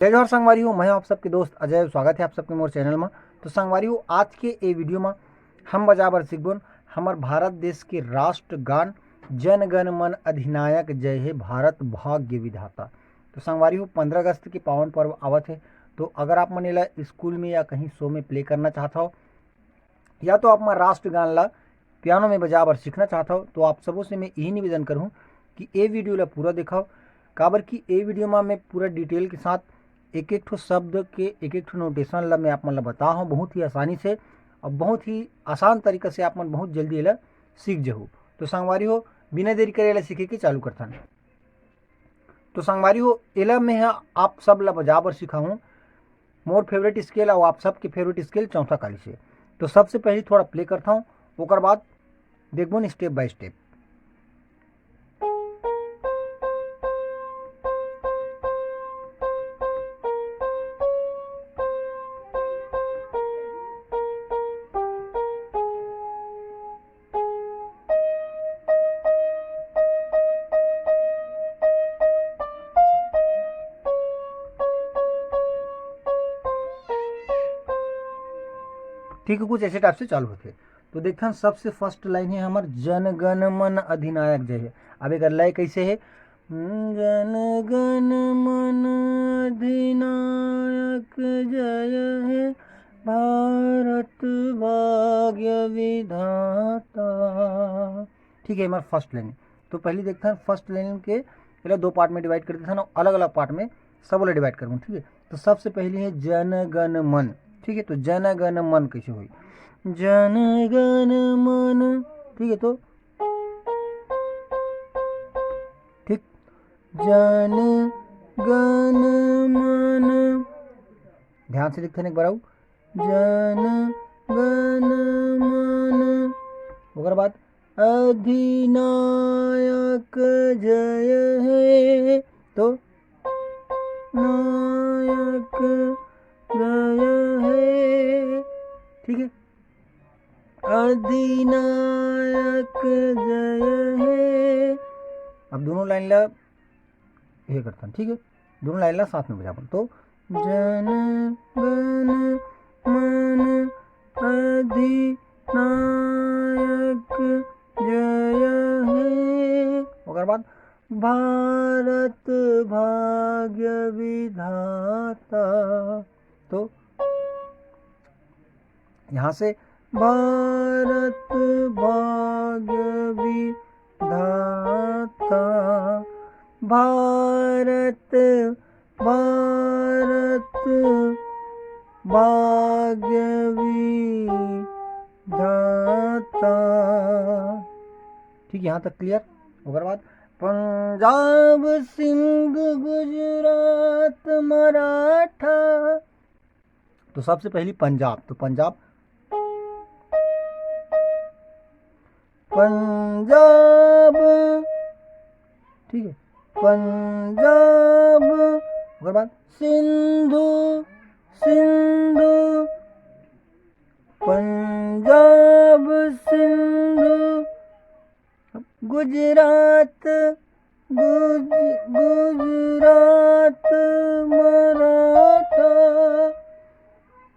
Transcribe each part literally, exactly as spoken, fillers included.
जय जोहार संगवारी हो, मैं आप सबके दोस्त अजय। स्वागत है आप सबके मोर चैनल में। तो संगवारी हो, आज के ए वीडियो में हम बजा बर सीखबोन हमर भारत देश के राष्ट्रगान जन गण मन अधिनायक जय हे भारत भाग्य विधाता। तो संगवारी हो, पंद्रह अगस्त के पावन पर्व आवत है। तो अगर आप मन एला स्कूल में या कहीं शो में प्ले करना चाहत हो, या तो आप मन राष्ट्रगान ला पियानो में बजा बर सीखना चाहत हो, तो आप सबों से मैं यही निवेदन करूँ कि ए वीडियो ला पूरा देखो, काबर कि ए वीडियो में मैं पूरा डिटेल के साथ एक एक ठो शब्द के एक एक ठो नोटेशन ला मैं आप मन ला बता हूँ बहुत ही आसानी से और बहुत ही आसान तरीका से आप मन बहुत जल्दी एला सीख जहू। तो संगवारी हो, बिना देरी करे एला सीखे के चालू करथन। तो संगवारी हो, एला मैं ह आप सब ला बजा बर सिखाहूँ मोर फेवरेट स्केल और आप सबके फेवरेट स्केल चौथा काली से। तो सबसे पहले थोड़ा प्ले करता हूँ, ओकर बाद देखबोन स्टेप बाय स्टेप। ठीक है, कुछ ऐसे टाइप से चालू होथे। तो देखथन, सबसे फर्स्ट लाइन है हमर जन गण मन अधिनायक जय है। अब एकर लय कैसे है? जन गण मन अधिनायक जय है भारत भाग्य विधाता। ठीक है, हमारा फर्स्ट लाइन। तो पहले देखथन फर्स्ट लाइन के, पहले दो पार्ट में डिवाइड कर देथन, अलग अलग पार्ट में सब वाला डिवाइड करबो। ठीक है, तो सबसे पहले है जन गण मन। ठीक है, तो जन गण मन कैसे होई? जन गण मन। ठीक है, तो ठीक, जन गण मन। ध्यान से लिखथन एक बार आऊ, जन गण मन। ओकर बाद अधिनायक जय है, तो नायक जय है। ठीक है, अधिनायक जय है। अब दोनों लाइन ला ये करथन, ठीक है, दोनों लाइन ला साथ में बजाबो। तो जन गण मन अधिनायक जय है। ओकर बाद भारत भाग्य विधाता। तो यहाँ से भारत भाग्य विधाता, भारत, भारत भाग्य विधाता। ठीक, यहाँ तक क्लियर। ओकर बाद पंजाब, सिंध, गुजरात, मराठा। तो सबसे पहली पंजाब, तो पंजाब, पंजाब, ठीक है, पंजाब। ओकर बाद सिंधु, सिंधु, पंजाब, सिंधु, गुजरात, गुज-, गुजरात, मराठा,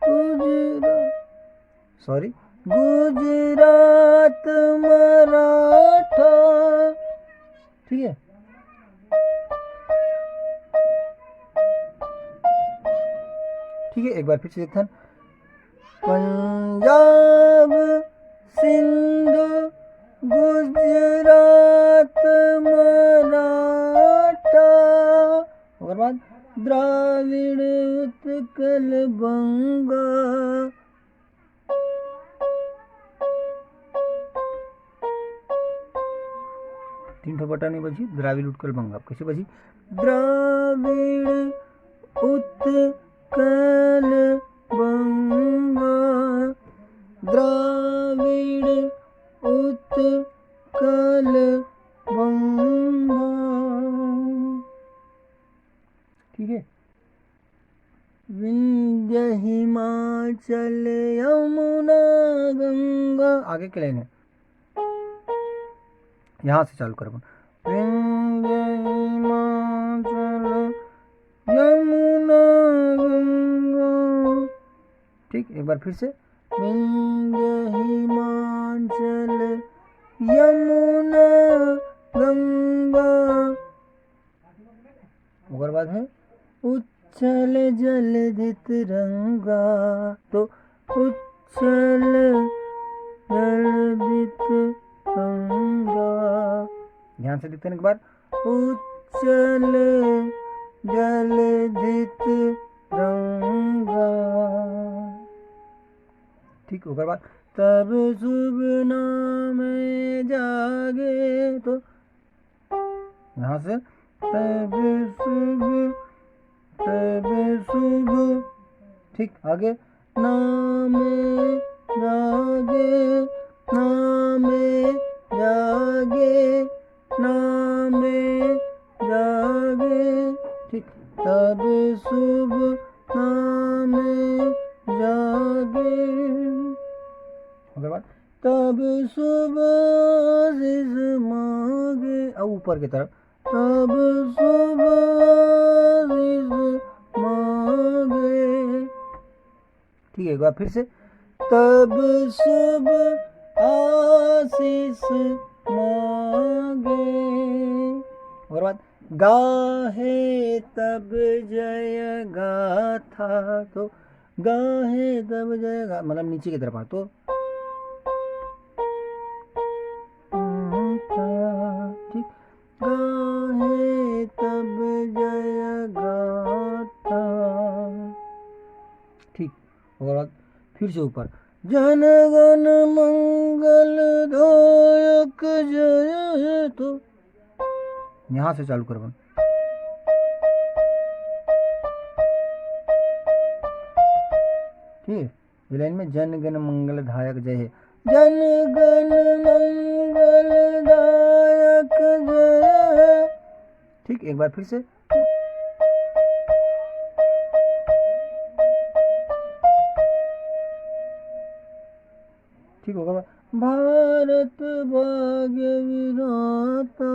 गुजरात, सॉरी, गुजरात, मराठा। ठीक है, ठीक है, एक बार फिर से देखथन। पंजाब, सिंध, गुजरात, मराठा, ओकर बाद द्राविड़, उत्कल, बंगा। तीन ठो बटन में बजी, द्राविड़, उत्कल, बंगा। कैसे बजी? द्राविड़, उत्कल, बंगा, द्राविड़, उत्कल, बंगा। ठीक है, विंध्य, हिमाचल, यमुना, गंगा। आगे के लाइन है, यहाँ से चालू करबो। विंध्य, हिमाचल, यमुना, ठीक, एक बार फिर से, विंध्य हिमाचल यमुना गंगा। ओकर बाद है उच्छल जलधि तरंगा। तो उच्छल जलधि तरंगा, ध्यान से देखते हैं एक बार, उच्छल जलधि तरंगा। ठीक, ओकर बाद तब शुभ नाम जागे, तो यहाँ से तब शुभ, तब शुभ। ठीक, आगे नाम जागे, नाम जागे, नाम जागे। ठीक, तब शुभ नाम जागे। ओकर बाद तब शुभ आशीष मांगे, अब ऊपर की तरफ, तब शुभ आशीष मांगे। ठीक है, एक बार फिर से, तब शुभ आशीष मांगे। और बाद गाहे तब जय गाथा, तो गाहे तब जय गा, मतलब नीचे की तरफ आ, तो ठीक, गाहे तब जय गाथा। ठीक, और बाद फिर से ऊपर, जन गण मंगल दायक जय, तो यहाँ से चालू करबन। ठीक है, ये लाइन में जन गण मंगल दायक जय हे, जन गण मंगल दायक जय हे। ठीक, एक बार फिर से। ठीक होगा, भारत भाग्य विधाता,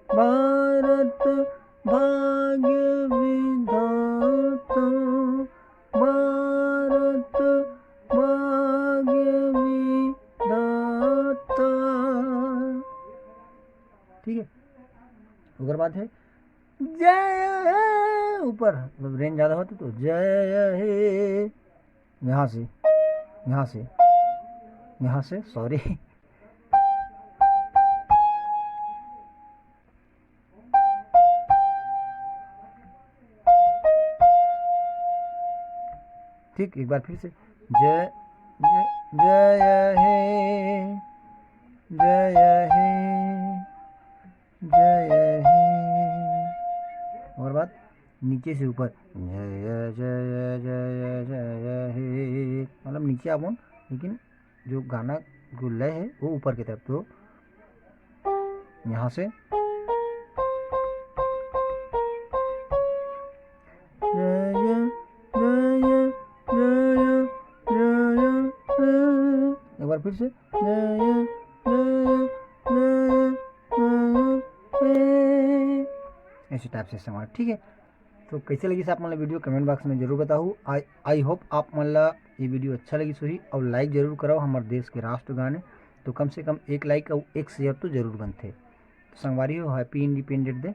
भारत भाग्य विधाता, भारत भाग्य विधाता। ठीक है, ओकर बाद है जय हे, ऊपर रेंज ज़्यादा होता तो जय हे, यहाँ से, यहाँ से, यहाँ से, सॉरी। ठीक, एक बार फिर से, जय, जय, जय हे, जय हे, जय हे। और बात नीचे से ऊपर, जय, जय, जय, जय हे, मतलब नीचे आप, लेकिन जो गाना जो लय है वो ऊपर की तरफ। तो यहाँ से जय, जय, जय, जय, जय, जय, जय, जय। एक बार फिर से, जय, जय, जय, जय, जय, जय, जय। ऐसे टाइप से संवार, ठीक है। तो कैसे लगी आप मन ला वीडियो, कमेंट बॉक्स में जरूर बताहू। आई आई होप आप मन ला ये वीडियो अच्छा लगिस होही और लाइक जरूर कराओ। हमारे देश के राष्ट्रगान हे, तो कम से कम एक लाइक और एक शेयर तो जरूर बनथे। तो संगवारी हो, हैप्पी इंडिपेंडेंस डे।